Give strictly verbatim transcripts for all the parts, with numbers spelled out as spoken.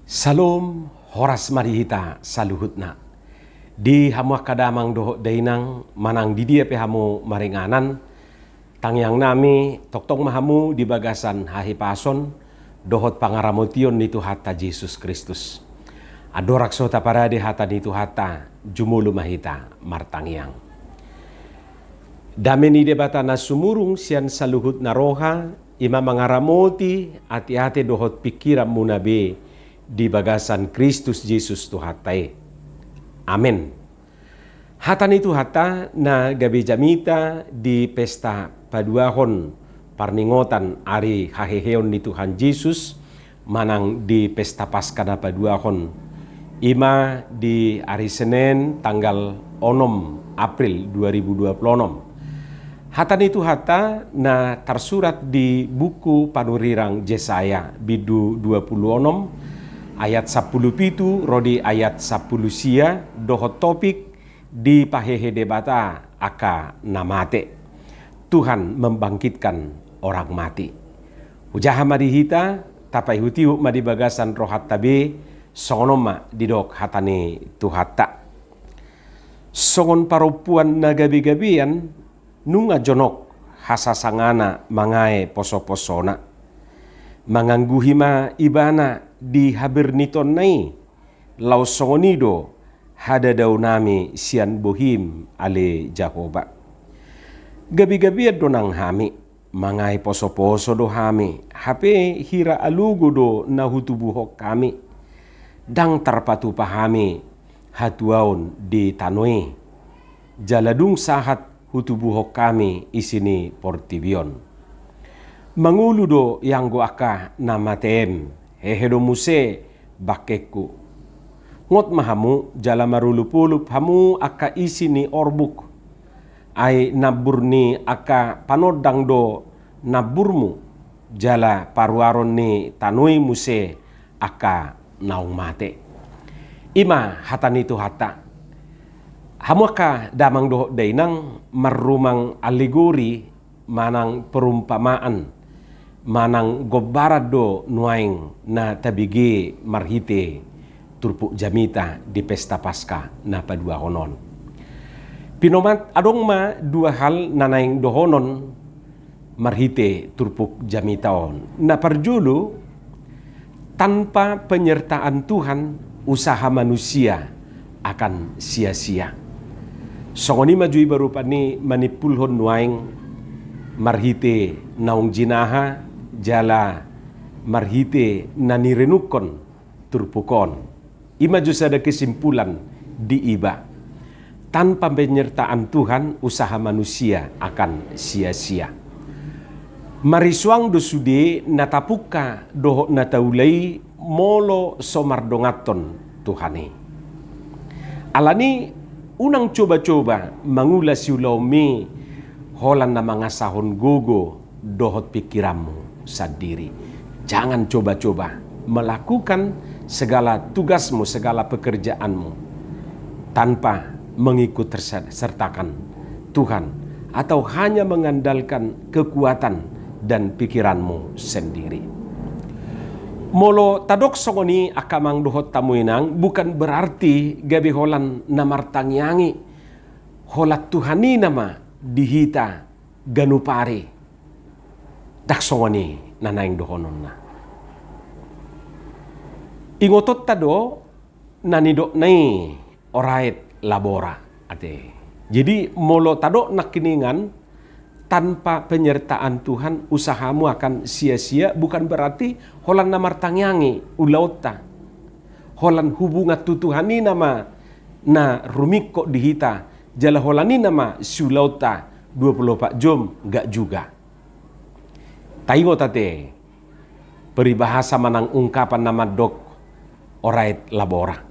Salom, horas ma di hita saluhutna. Di hamu angka damang dohot dainang, manang di dia pe hamu maringanan, tangiangnami, tongtong ma hamu di bagasan hahipason dohot pangaramotion ni Tuhanta Jesus Kristus. Andorang so taparade hata ni Tuhanta, jumolo ma hita martangiang. Dame ni Debata na sumurung sian saluhutna roha, i ma mangaramoti ateate dohot pingkiranmuna be di bagasan Kristus Jesus Tuhanta i. Amen. Hata ni Tuhanta na gabe jamita di pesta paduahon parningotan ari haheheon ni Tuhan Jesus, manang di pesta Paska na paduahon, i ma di ari Senen tanggal onom April dua ribu dua puluh onom. Hata ni Tuhanta na tarsurat di buku panurirang Jesaya, bindu dua puluh onom, ayat sampulu pitu ro di ayat sampulu sia, dohot topik, Dipahehe Debata angka na mate. Tuhan membangkitkan orang mati. Hujaha ma di hita, tapaihutihut ma di bagasan rohanta be, songon on ma didok hata ni Tuhanta. Songon parompuan na gabegabean, nunga jonok hasasangana mangae posoposona. Mangangguhi ma ibana di habirnitonna i, laos songon i do hadadaonnami sian bohim, ale Jahowa. Gabegabean do nang hami, mangae posoposo do hami, hape hira alogo do na hutubuhon hami. Ndang tarpatupa hami hatuaon di tano i, jala dung sahat hutubuhon hami isi ni portibi on. Mangolu do ianggo angka na mateem, hehe do muse bangkengku. Ngot ma hamu jala marolopolop hamu angka isi ni orbuk. Ai nambur ni angka panondang do namburmu, jala paruaron ni tano i muse angka naung mate. I ma hata ni Tuhanta. Hamu angka damang dohot dainang, marrumang alegori manang perumpamaan, manang gombaran do nuaeng na tabege marhite turpuk jamita di pesta Paska na paduahon on. Pinomat adong ma dua hal na naeng dohonon marhite turpuk jamita on. Na parjolo, tanpa penyertaan Tuhan, usaha manusia akan sia-sia. Songon i ma jo iba rupani manimpulhon nuaeng marhite naung jinaha jala marhite na nirenungkon turpuk on. I ma jo sada kesimpulan di iba. Tanpa penyertaan Tuhan, usaha manusia akan sia-sia. Marisuang do sude na tapungka dohot na taula i molo so mardonganhon Tuhan i. Alani unang coba-coba mangula siulaonmi holan na mangasahon gogo dohot pingkiranmu sandiri. Jangan coba-coba melakukan segala tugasmu, segala pekerjaanmu tanpa mengikut sertakan Tuhan atau hanya mengandalkan kekuatan dan pikiranmu sendiri. Molo tadok songon i angka amang dohot hamu inang, bukan berarti gabe holan na martangiangi holan Tuhan i nama di hita ganup ari. Ndang songon i na naeng dohononna. Ingotonta do na nidokna i, ora et labora, ate. Jadi molo tadok nangkiningan, tanpa penyertaan Tuhan usahamu akan sia-sia, bukan berarti holan na martangiangi ulaonta. Holan hubungan tu Tuhan i nama na rumingkot di hita, jala holan i nama siulaonta dua puluh empat jom, nggak juga. Taingot ate peribahasa manang ungkapan na mandok ora et labora.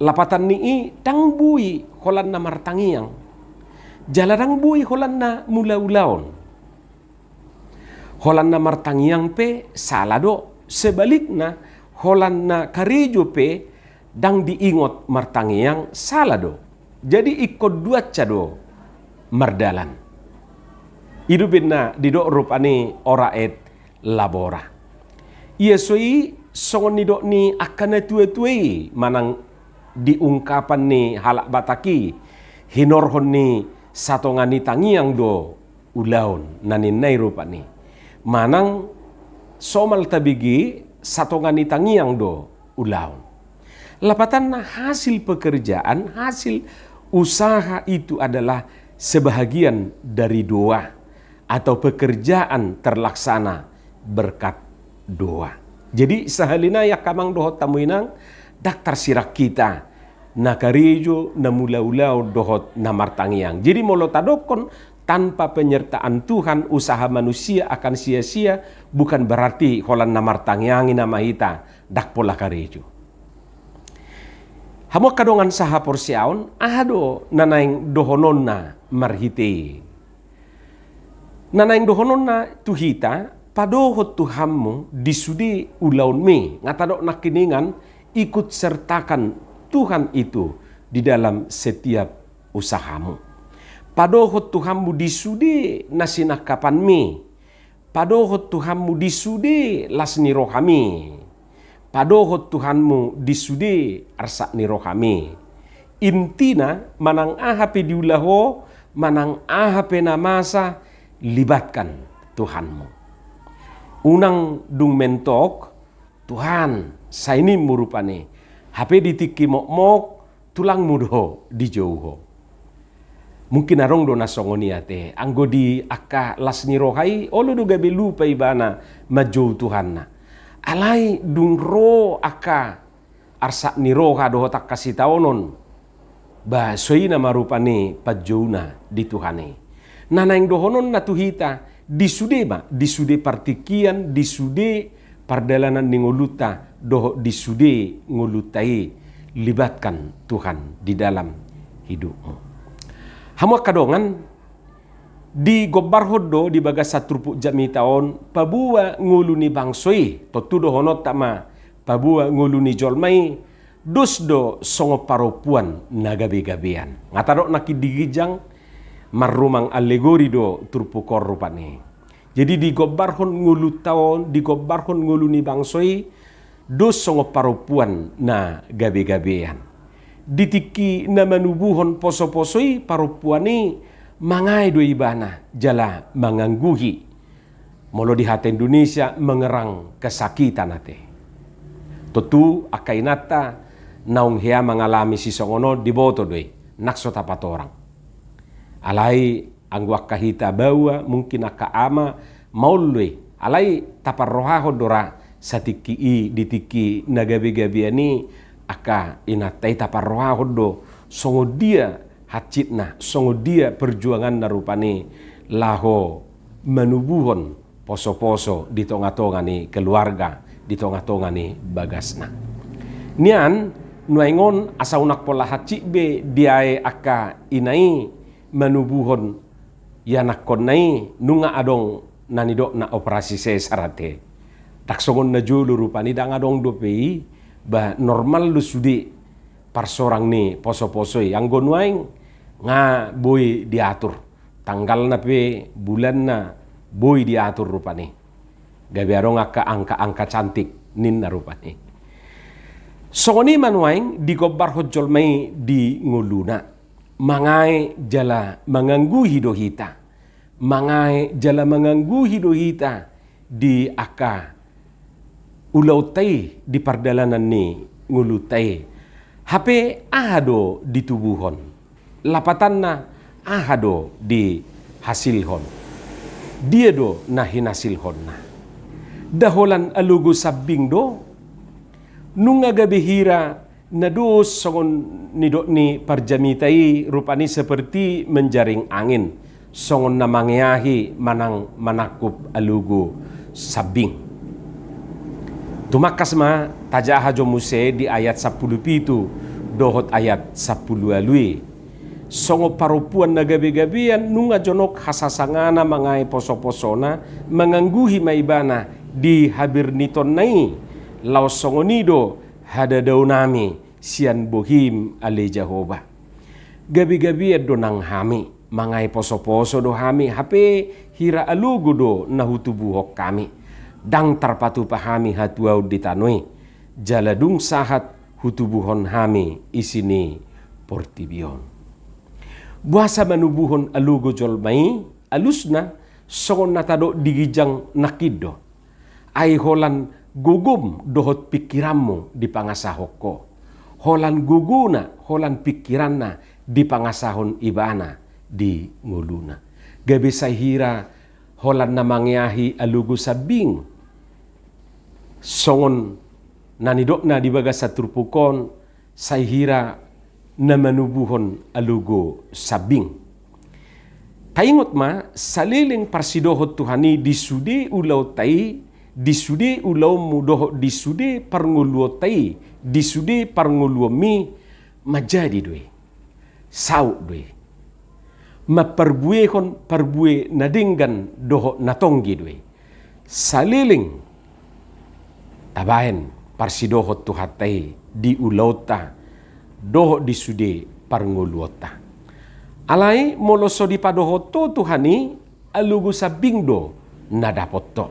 Lapatan ni i ndang boi holan na martangiang, jala ndang boi holan na mangula ulaon. Holan na martangiang pe sala do, sebalikna holan na karejo pe ndang diingot martangiang sala do. Jadi ingkon duansa do mardalan. I do umbahen na didok rupani ora et labora. Ia so i Songon nidok ni angka na tua-tua i manang di ungkapan ni halak Batak i, hinorhon ni satonga ni tangiang do ulaon, na ninna i rupani. Manang somal tabege, satonga ni tangiang do ulaon. Lapatanna, hasil pekerjaan, hasil usaha itu adalah sebahagian dari doa atau pekerjaan terlaksana berkat doa. Jadi sahali nai angka amang dohot hamu inang, ndang tarsirang hita na karejo, na mangula ulaon dohot na martangiang. Jadi molo tadokkon tanpa penyertaan Tuhan usaha manusia akan sia-sia, bukan berarti holan na martangiang i nama hita ndang pola karejo. Hamu angka dongan sahaporseaon, aha do na naeng dohononna marhite i? Na naeng dohononna tu hita, padohot Tuhanmu di sude ulaonmi, nga tadok nangkiningan, ikut sertakan Tuhan itu di dalam setiap usahamu. Padohot Tuhanmu di sude na sinangkapanmi, padohot Tuhanmu di sude las ni rohami, padohot Tuhanmu di sude arsak ni rohami. Intina, manang aha pe diula ho, manang aha pe na masa, libatkan Tuhanmu. Unang dung mentok, Tuhan, sai nimmu rupani. Hape di tingki mokmok, tulangmu do dijou ho. Mungkin adong do na songon i ate, anggo di angka las ni roha i, olo do gabe lupa ibana manjou Tuhanna. Alai dung ro angka arsak ni roha dohot angka sitaonon, ba songon i nama rupani panjouna di Tuhan i. Na naeng dohononna tu hita, di sude ma, di sude partingkian, di sude pardalanan ni ngolunta dohot di sude ngolunta i, libatkan Tuhan di dalam hidupmu. Hamu angka dongan, digombarhon do di bagasan turpuk jamita on paboa ngolu ni bangso i, tontu dohononta ma paboa ngolu ni jolma i, dos do songon parompuan na gabe-gabean. Nga tadok nangkin di ginjang, marrumang alegori do turpuk on rupani. Jadi digombarhon ngolunta on, digombarhon ngolu ni bangso i, dos songon parompuan na gabe-gabean. Di tingki na manubuhon poso-poso i parompuan i, mangae do ibana jala mangangguhi. Molo di hata Indonesia, mengerang kesakitan ate. Tontu angka inanta naung hea mangalami sisongon on diboto do i, nang so tapatorang. Alai anggo angka hita baoa, mungkin angka ama, maol do i. Alai taparrohahon do ra satingki i, di tingki na gabe-gabean i, angka inanta i taparrohahon do songon dia hansitna, songon dia perjuanganna rupani laho manubuhon poso-poso di tonga-tonga ni keluarga, di tonga-tonga ni bagasna. Nian, nuaeng on asa unang pola hansit be diae angka ina i manubuhon ianakkonna i, nunga adong na nidokna operasi sesar ate. Ndang songon na jolo rupani, ndang adong dope i, ba normal do sude parsorang ni poso-poso i. Anggo nuaeng nga boi diatur, tanggalna pe, bulanna, boi diatur rupani. Gabe adong angka angka-angka cantik ninna rupani. Songon i ma nuaeng digombarhon jolma i di ngoluna. Mangae jala mangangguhi do hita. Mangae jala mangangguhi do hita di angka ulaonta i, di pardalanan ni ngolunta i. Hape aha do ditubuhon? Lapatanna, aha do dihasilhon? Dia do na hinasilhonna? Nda holan alogo sambing do? Nunga gabe hira na dos songon nidok ni parjamita i rupani seperti menjaring angin, songon na mangeahi manang manangkup alogo sambing. Tumangkas ma tajaha jo muse di ayat sampulu pitu dohot ayat sampulu ualu i. Songon parompuan na gabe-gabean nunga jonok hasasangana mangae poso-posona, mangangguhi ma ibana di habirnitonna i, laos songon i do hadadaonnami sian bohim ale Jahowa. Gabe-gabean do nang hami, mangae poso-poso do hami, hape hira alogo do na hutubuhon hami. ndang tarpatupa hami hatuaon di tano i, jala dung sahat hutubuhon hami isi ni portibi on. Boasa manubuhon alogo jolma i? Alusna, songon na tadok di ginjang nangkin do. Ai holan gogom dohot pingkiranmu dipangasahon ho. Holan gogona, holan pingkiranna dipangasahon ibana di ngoluna. Gabe sai hira holan na mangeahi alogo sambing. Songon na nidokna di bagasan turpuk on, sai hira na manubuhon alogo sambing. Taingot ma, saleleng parsidohot Tuhan i di sude ulaonta i, di sude ulaonmu dohot di sude parngoluonta i, di sude parngoluonmi, manjadi do i. Saut do i. Mamparbuehon parbue na denggan dohot na tonggi do i. Saleleng tabaen parsidohot Tuhanta i di ulaonta dohot di sude parngoluonta. Alai molo so dipadohot ho Tuhan i, alogo sambing do na dapot ho.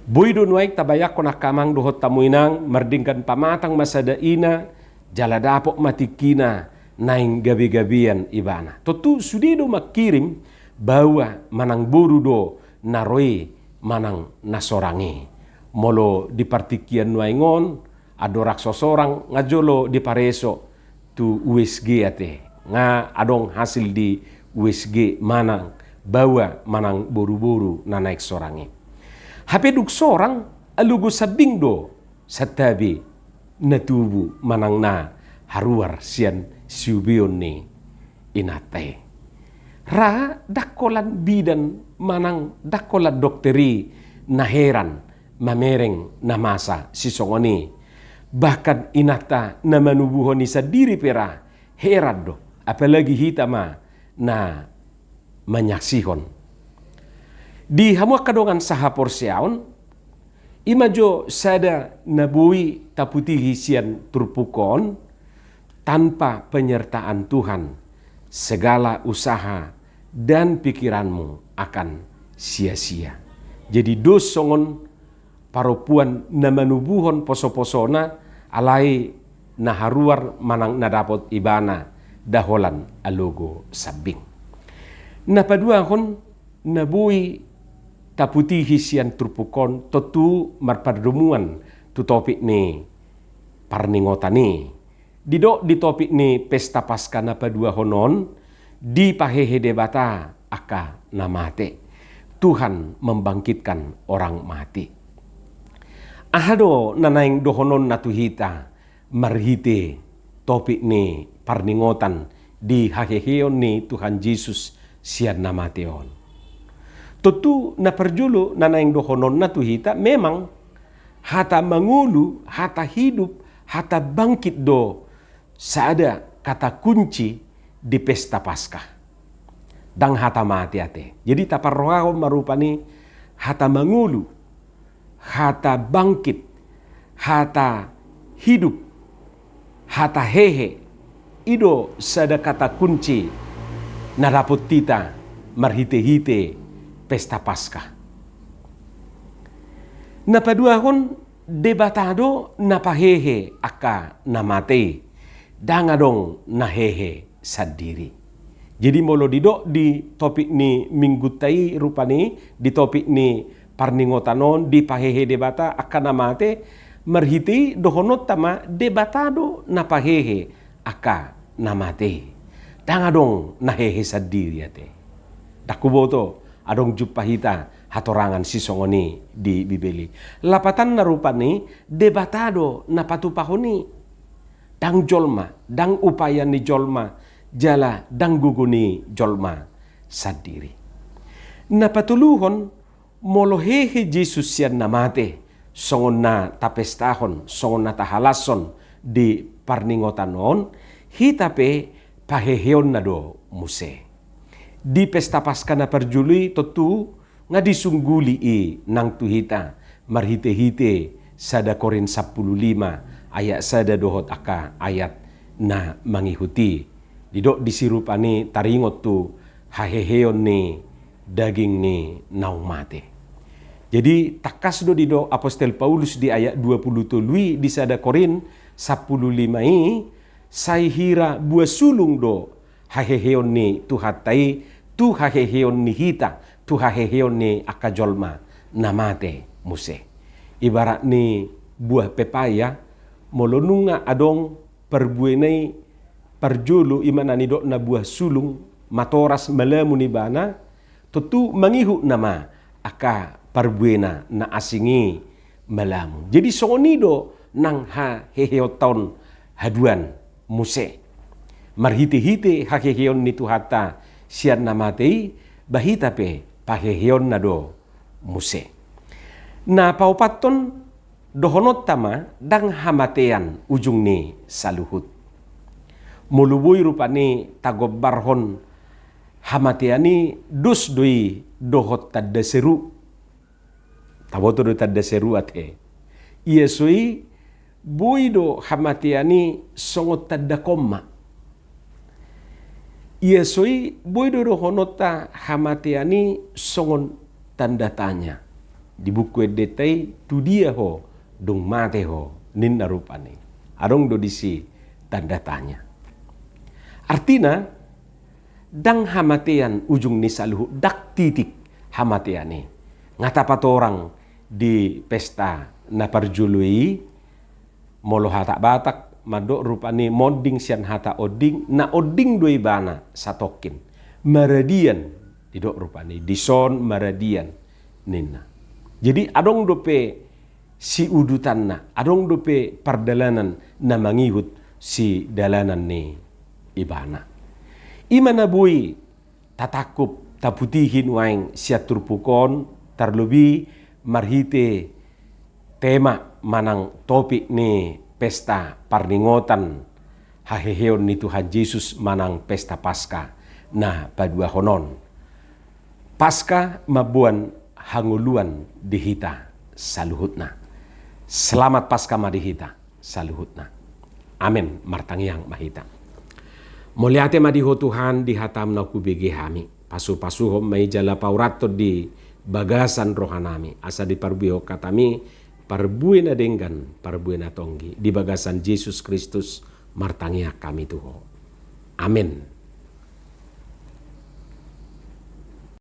Boi do nuaeng tabayangkon angka amang dohot hamu inang, mardenggan pamatang ma sada ina, jala dapot ma tingkina naeng gabegabean ibana. Tontu sude do mangkirim baoa manang boru do na ro i manang na sorang i. Molo di partingkian nuaeng on, andorang so sorang nga jolo dipareso tu U S G ate, nga adong hasil di U S G manang baoa manang boruboru na naeng sorang i. Hape dung sorang, alogo sambing do santabi na tubu manang na haruar sian siubeon ni inanta i. Ra ndang holan bidan manang ndang holan dokter i na heran mamereng na masa sisongon i. Bahkan inanta na manubuhon i sandiri pe ra heran do, apalagi hita ma na manyaksihon. Di hamu angka dongan sahaporseaon, i ma jo sada na boi taputihi sian turpuk on, tanpa penyertaan Tuhan, segala usaha dan pikiranmu akan sia-sia. Jadi dos songon parompuan na manubuhon posoposona, alai na haruar manang na dapot ibana nda holan alogo sambing. Na paduahon na boi taputihi sian turpuk on tontu marpardomuan tu topik ni parningotan i. Didok di topik ni Pesta Paska na paduahon on, dipahehe Debata angka na mate. Tuhan membangkitkan orang mati. Aha do na naeng dohononna tu hita marhite topik ni parningotan di haheheon ni Tuhan Jesus sian na mate on? Tontu na parjolo na naeng dohononna tu hita memang hata mangolu, hata hidup, hata bangkit do sada kata kunci di Pesta Paska. Ndang hata mate ate. Jadi taparrohahon ma rupani hata mangolu, hata bangkit, hata hidup, hata hehe, i do sada kata kunci na dapot hita marhitehite Pesta Paska. Na paduahon, Debata do na pahehe angka na mate i, ndang adong na hehe sandiri. Jadi molo didok di topik ni minggunta i rupani, di topik ni parningotan on, dipahehe Debata angka na mate, marhite i dohononta ma Debata do na pahehe angka na mate i. Ndang adong na hehe sandiri ate. Ndang huboto adong jumpa hita hatorangan sisongon i di Bibel i. Lapatanna rupani Debata do na patupahon i. Ndang jolma, ndang upaya ni jolma, jala ndang gogo ni jolma sandiri. Na patoluhon, molo hehe Jesus sian na mate, songon na tapestahon, songon na tahalashon di parningotan on, hita pe paheheonna do muse. Di Pesta Paska na parjolo i tontu nga disungguli i nang tu hita marhitehite sada Korint sampulu lima ayat sada dohot angka ayat na mangihut i. Didok disi rupani taringot tu haheheon ni daging ni naung mate. Jadi tangkas do didok apostel Paulus di ayat dua pulu tolu i di sada Korint sampulu lima i, sai hira buah sulung do haheheon ni Tuhanta i tu haheheon ni hita, tu haheheon ni angka jolma na mate muse. Ibarat ni buah pepaya, molo nunga adong parbuena i parjolo, i ma na nidokna buah sulung, matoras malamun ibana, tontu mangihut nama angka parbuena na asing i malamun. Jadi songon i do nang haheheonta on haduan muse. Marhitehite haheheon ni Tuhanta sian na mate i, ba hita pe paheheonna do muse. Na paopathon, dohononta ma, ndang hamatean ujung ni saluhut. Molo boi rupani tagombarhon hamatean i, dos do i dohot tanda seru. Taboto do tanda seru ate? Ia so i, boi do hamatean i songon tanda koma. Ia so i, boi do dohononta hamatean i songon tanda tanya. Di buku endenta i, tu dia ho dung mate ho, ninna rupani. Adong do disi tanda tanya. Artina, ndang hamatean ujung ni saluhut, ndang titik hamatean i. Nga tapatorang di pesta na parjolo i, molo hata Batak mandok rupani monding sian hata onding, na onding do ibana satongkin. Maradian, didok rupani, dison maradian, ninna. Jadi adong dope siudutanna, adong dope pardalanan na mangihut sidalanan ni ibana. I ma na boi tatangkup, taputihi nuaeng sian turpuk on, tarlobi marhite tema manang topik ni pesta parningotan haheheon ni Tuhan Jesus manang pesta Paska na paduahon on. Paska mamboan hangoluan di hita saluhutna. Selamat Paska ma di hita saluhutna. Amen. Martangiang ma hita. Mauliate ma di Ho Tuhan, di hataM na hubege hami. Pasu-pasuhon ma i jala paurathon di bagasan rohanami, asa diparbuehon hataMi parbue na denggan, parbue na tonggi. Di bagasan Jesus Kristus martangiang hami tu Ho. Amen.